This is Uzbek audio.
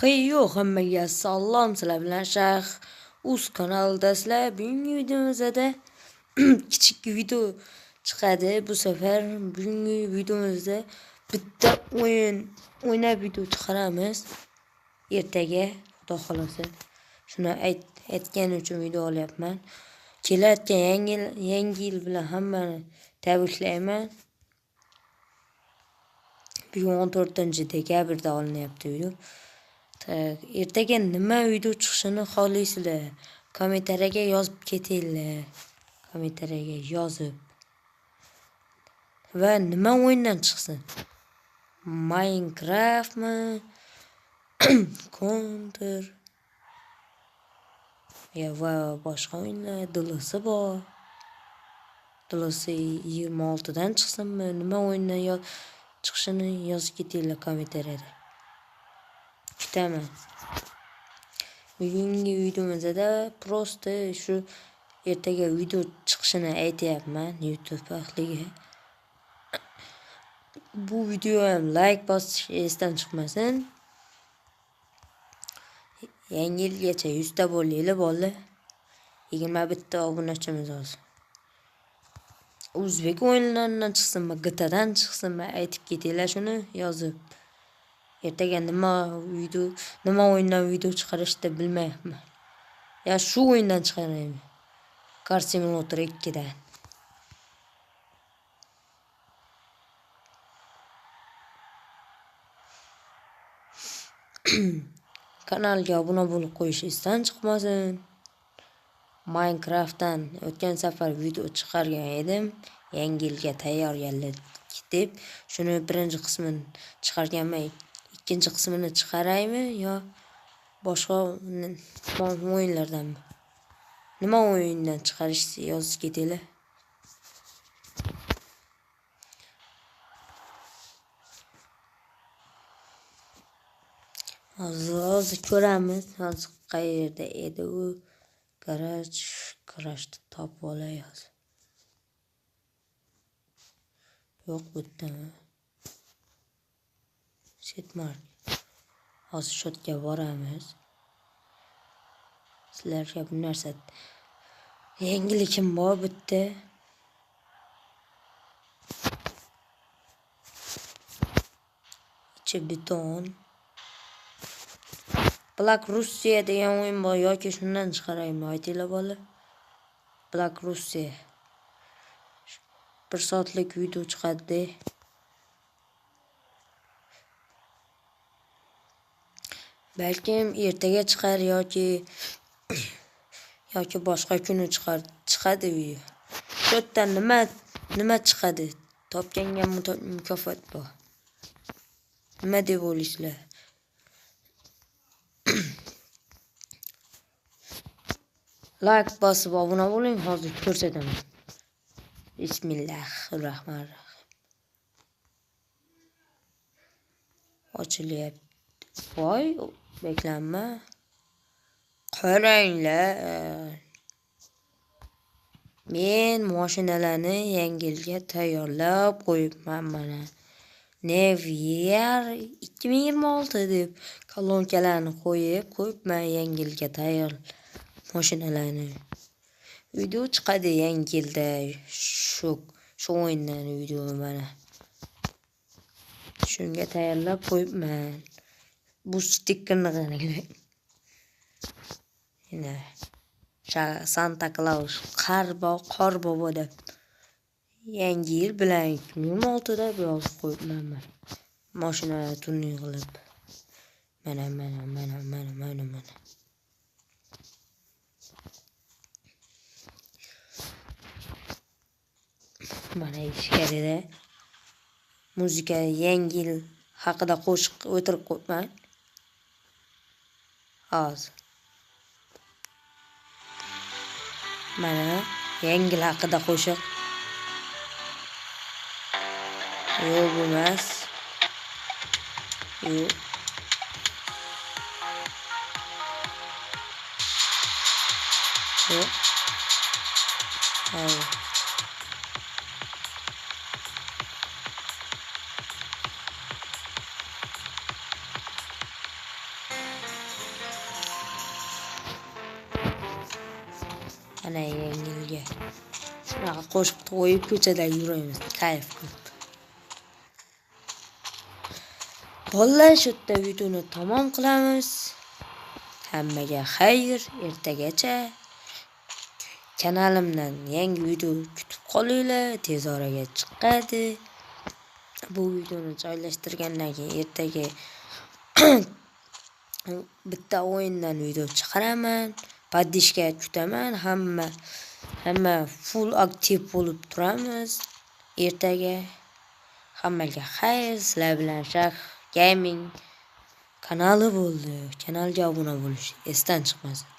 Hey hammaga salom, sizlar bilan Shayx Uz kanalidasizlar. Bugungi videomizda kichik video chiqadi. Bu safar bugungi videomizda bitta o'yin o'ynab video chiqaramiz. Ertaga Xudo xolasa. Shuni aytgan uchun video olyapman. Kelayotgan yangi yil bilan hammani tabriklayman. Bugun 14-dekabrda olinyapti video. Ertaga nima video chiqishini xohlaysizlar? Kommentariyaga yozib ketinglar. Kommentariyaga yozib. Va nima o'yindan chiqsin? Minecraftmi? Counter ya va boshqa o'yinlar, DLC bor. DLC 26 dan chiqsinmi? Nima o'yindan chiqishini yozib ketinglar kommentariyada. Kutaman. Bugungi videomizda prosta shu ertaga video chiqishini aytayapman YouTube ahliga. Bu video ham like bosish esdan chiqmasin. Yangi yilgacha 100 ta bo'linglar bolalar. 21 ta obunachimiz hozir. O'zbek o'yinlaridan chiqsinmi, GTAdan chiqsinmi, aytib ketinglar shuni yozib. Ertaga nima o'yindan video chiqarishni bilmayapman. Ya shu o'yindan chiqaraymi? Car Simulator 2dan. Kanalga obuna bo'lib qo'yish esdan chiqmasin. Minecraftdan o'tgan safar video chiqargan edim. Yangi yilga tayyorgarlik deb shuni birinchi qismini chiqarganman. Ikkinchi qismini chiqaraymi yo boshqa o'yinlardanmi? Nima o'yindan chiqarishni yozib ketinglar. Hozir ko'ramiz. Hozir qayerda edi u garajni topib olay hozir. Yo'q, bu yerdami? Setmark. Hozir shotga boramiz. Sizlarga bu narsa yangilikim bor bitta. Ichi beton. Black Russia degan o'yin bor yoki shundan chiqaraymi? Aytinglar bola. Black Russia. 1 soatlik video chiqadi. Balkim ertaga chiqar yoki boshqa kuni chiqadi video. Shu yerdan nima chiqadi? Topganga mukofot bor. Nima deb o'ylaysizlar? Like bosib obuna bo'ling, hozir ko'rsataman. Bismillahirrohmanirrohim. Ochilyapti. Voy, beklanma. Qaranglar. Men mashinalarni yangi yilga tayyorlab qo'yibman mana. Nevier 2026 deb kolonkalarni qo'yibman yangi yilga tayyor mashinalarni. Video chiqadi yangi yilda shu o'yindan video mana. Shunga tayyorlab qo'yibman. Bu stikerni qaranglar. Yana Santa Claus, qor bobo deb yangi yil bilan 2026 da yozib qo'yibman men. Mashina tuning qilib. Mana. Mana ichkarida muzika yangi yil haqida qo'shiq o'tirib qo'yibman. Hozir. Mana yangi yil haqida qo'shiq. Yo'q, bu emas. Yo'q. Yo'q. Hayır. Mana yangi yilga shunaqa qo'shiq qo'yib ko'chada yuramiz, kayf qilib. Bolalar, shu yerda videoni tamom qilamiz. Hammaga xayr, ertagacha. Kanalimdan yangi video kutib qolinglar, tez oraga chiqadi. Bu videoni joylashtirgandan keyin ertaga bitta o'yindan video chiqaraman. Поддержка kutaman. Hamma full aktiv bo'lib turamiz ertaga. Hammaga xayr, sizlar bilan Shah Gaming kanali bo'ldi. Kanalga obuna bo'lish esdan chiqmasin.